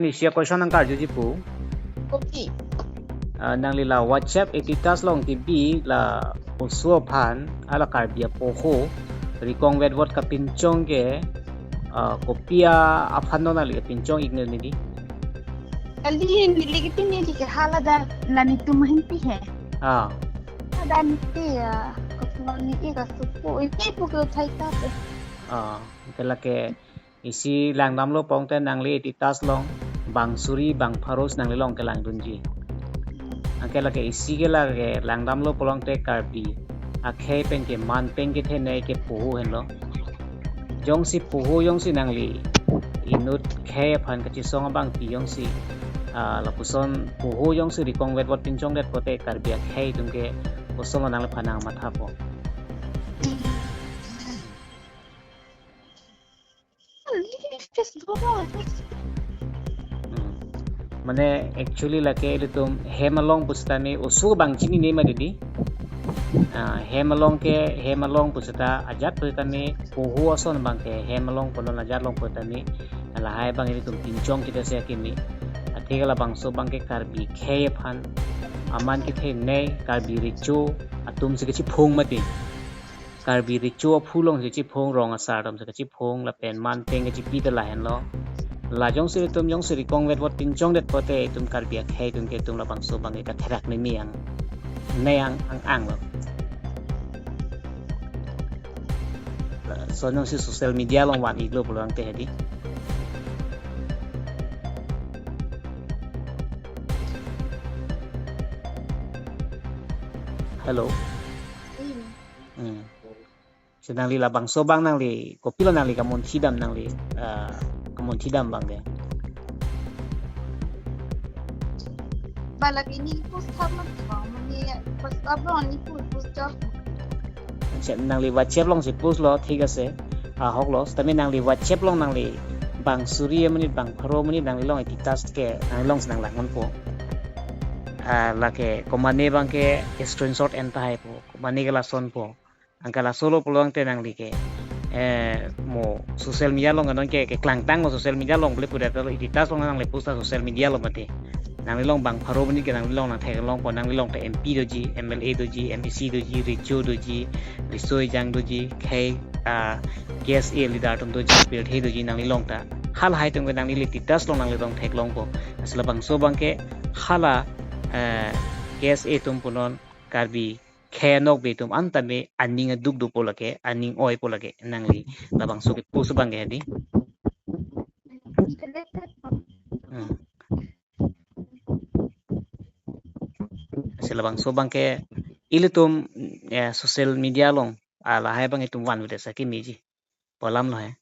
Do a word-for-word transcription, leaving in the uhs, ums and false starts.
Isi a-question nangkarjuji pu. Kopi? Ah, nangli la WhatsApp status along kebi la oso aphan, hala Karbi apoho rikong vetvot kapinchong ke, ah, kopi aphan do nangli kapinchong-iknoi dei? Kali, neli kepine dei ke hala dak la netum ahin pi he. Ah. Hala dak nepi ya, kopi ne-ik asopo, nepi pu ke uthai tap eh. Ah, ke lake isi langdamlo pulote nangli status along bang suri bang pharo si nangli along kelangdunji. Anke lake isi ke lake langdamlo pulote Karbi akhei pen keman pen kethenei ke poho henlo. Jongsi poho jongsi nangli inut khei aphan kachesong abangpi jongsi, ah, lapuson poho jongsi rikong vetvot pinchongdet pulote Karbi akhei atum ke kosonlo nangliphan nangmathapo? Hmm. Mane actually lake ilitum hem along pusitame oso abang chinine mati dei. Ah, hem along ke, hem along pusita ajat pusitame poho ason abang ke hem along punon, ajat along pusitame lahai abang ilitum pinchong kita sia kimi. Atheke labangso abang ke Karbi khei aphan, aman kethenei Karbi recho atum si kachiphong mati. Karbi recho aphu along si kachiphong, rong asar atum si kachiphong, lapen man pen kachipi ta lahenlo. La jongsi ilitum jongsi rikong vetvot pinchongdet pulote itum Karbi akhei atum ke itum labangso abang ke katherak nemi ang, ne ang, ang, anglo. Lason jongsi social media along van-iklo pulote hedi. Hello. Hmm. Hmm. Si nangli labangso abang nangli, kopilo nangli kamunthidam nangli, ah, kamunthidam abang ke? Balak ini post tha mat bang, mane WhatsApp along ne post, post tha. Accha, nangli WhatsApp along si postlo, thik ase. Ahoklo, sitame nangli WhatsApp along nangli bang suri amonit bang pharo amonit nangli along status ke nangli along si nanglang ponpo. Ah, lake komane abang ke screenshot en tahai po, komane ke lasonpo. Anke lasolo pulote nangli ke, eh, mo social media along non ke, keklangtanglo social media along bole pudet lo, status along nangli post ta social media along mati. Nangli along bang pharo amonit ke nangli along nangtheklongpo, nangli along ta M P doji, M L A doji, M A C doji, recho doji, riso ejang doji, khei, ah, K S A leader atum doji, pirthe doji nangli along ta. Halahai atum ke nangli status along nangli along theklongpo. Lasi labangso abang ke hala, eh, K S A atum punon Karbi khei anokbe atum an tame aning aduk dopo lake, aning oipo lake, nangli labangso ke post abang ke hedi. Hmm. Lasi labangso abang ke ilitum, eh, social media along, ah, lahai abang itum vanvedet sa kimiji. Pu alamlo he.